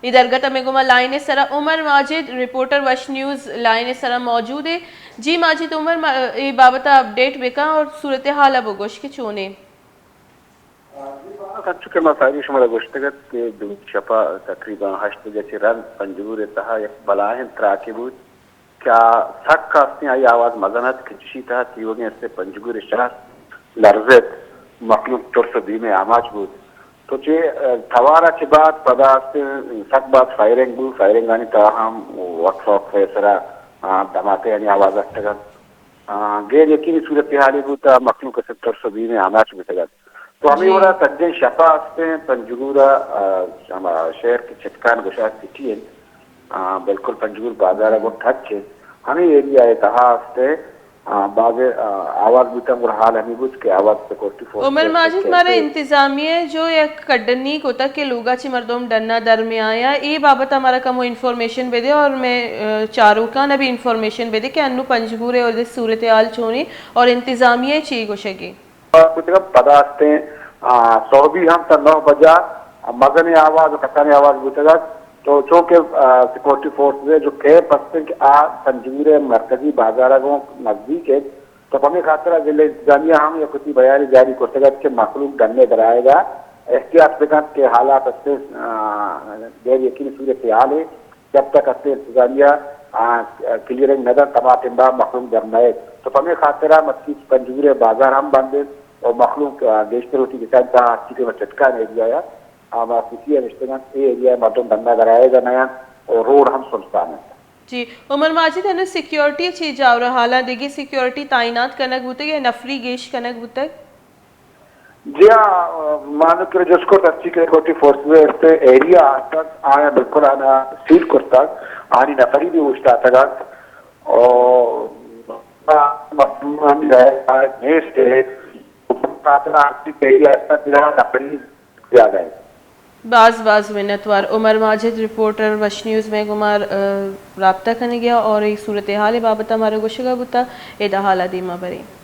اے درگت ءَ مئے گوما لائن ءِ سرا عمر ماجد، رپورٹر وش نیوز لائن ءِ سرا موجود اِنت۔ جی ماجد عمر، ما-، اے بابت ءَ اپڈیٹ بکن اور صورتحال ءَ بگوش کہ چونیں؟ جی، بانک، انچو کہ ما ساری شمارا گوشتگ ات کہ دومی شپ ءَ تقریباً ہشت بجہ چہ رند پنجگور ءِ تہا یک بلاہیں تراکے بوت کہ آ سک استیں، آئی آواز مزن ات کہ چشی تہا تیوگیں استیں پنجگور ءِ شہر لرزت، مخلوق ترس ءُ بیم ءِ آماچ بوت۔ تو چہ، ءَ، توار ءَ چہ بعد پدا استیں سک باز فائرنگ بوت، فائرنگانی تہا ہم وقفہ وقفہ ءِ سرا، آ، دھماکہ آنی آواز اتکگ ات۔ آ، غیر یقینی صورتحالے بوت، آ، مخلوق ءَ ترس ءُ بیم ءِ آماچ بوتگ ات۔ تو ہمے جی۔ وڑا سجہیں شپ ءَ استیں پنجگور ءَ، آ، ہما شہر کہ چٹکان گشا سٹی انت، آ، بالکل پنجگور بازار ءَ گوں ٹچ انت۔ ہمے ایریا ءِ تہا استیں، آ، باز، آ، آواز بوتگ، گڑا حال ہمے بوت کہ آواز سیکورٹی فورس عمر ءَ ماجد، چیک مارا کرت۔ انتظامیہ ءَ جو یک کڈنی کتگ کہ لوگا چہ مردم ڈنا در میایا، اے بابت ءَ مارا کمو انفارمیشن بدے اور مئے، آ، چاروکاں ءَ بھی انفارمیشن بدے کہ انو پنجگور ءِ اودا صورتحال چونیں اور انتظامیہ ءِ چی گوشگے؟ کتگ ات۔ پدا استیں، آ، سہبی ہم تا نو بجا مزنیں آواز و کسانیں آواز بوتگ ات۔ تو چونکہ، آ، سیکورٹی فورسز ءِ جو کیمپ استیں کہ آ پنجگور ءِ مرکزی بازار ءَ گوں نزدیک انت، تو پمے خاطر ءَ ضلع انتظامیہ ہم یک وتی بیانے جاری کرتگ ات کہ مخلوق ڈن ءَ در آیگ ءَ احتیاط بکنت کہ حالات استیں، آ، غیر یقینی صورتحالے۔ جب تک استیں انتظامیہ، آ، کلیئرنگ نہ دنت، ہما ٹائم ءَ مخلوق در نئیت۔ تو پمے خاطر ءَ مرچی پنجگور ءِ بازار ہم بند انت و مخلوق، آ، گیشتر وتی گسانی تہا ہرچی کہ چٹکان ایریا ءَ، آ، ہما سٹی ءَ نشتگ انت، اے ایریا ءَ مردم ڈن ءَ در آیگ ءَ نہ انت و روڈ ہم سنسان انت۔ جی، عمر ماجد، انو سیکیورٹی ءِ چی جاور حالاں؟ دگہ سیکیورٹی تعینات کنگ بوتگ یا نفری گیش کنگ بوتگ؟ جی ہاں، مانو کہ جست کرت، ہرچی کہ سیکورٹی فورسز ءِ است ایریا آتک، آیاں بالکل آناں سیل کرتگ، آنی نفری بھی اوشتاتگ ات۔ او ما، ما، ما، نیست، خاطر ہرچی کہ ایریا آتک، نفری زیادہ ہے۔ باز باز منتوار عمر ماجد، رپورٹر وش نیوز، مئے گوما، آ، رابطہ کنگ ءَ اور اے صورتحال ءِ بابت ءَ مارا گوشگ ءَ بوتا۔ ادا حال ءَ دیما بریں۔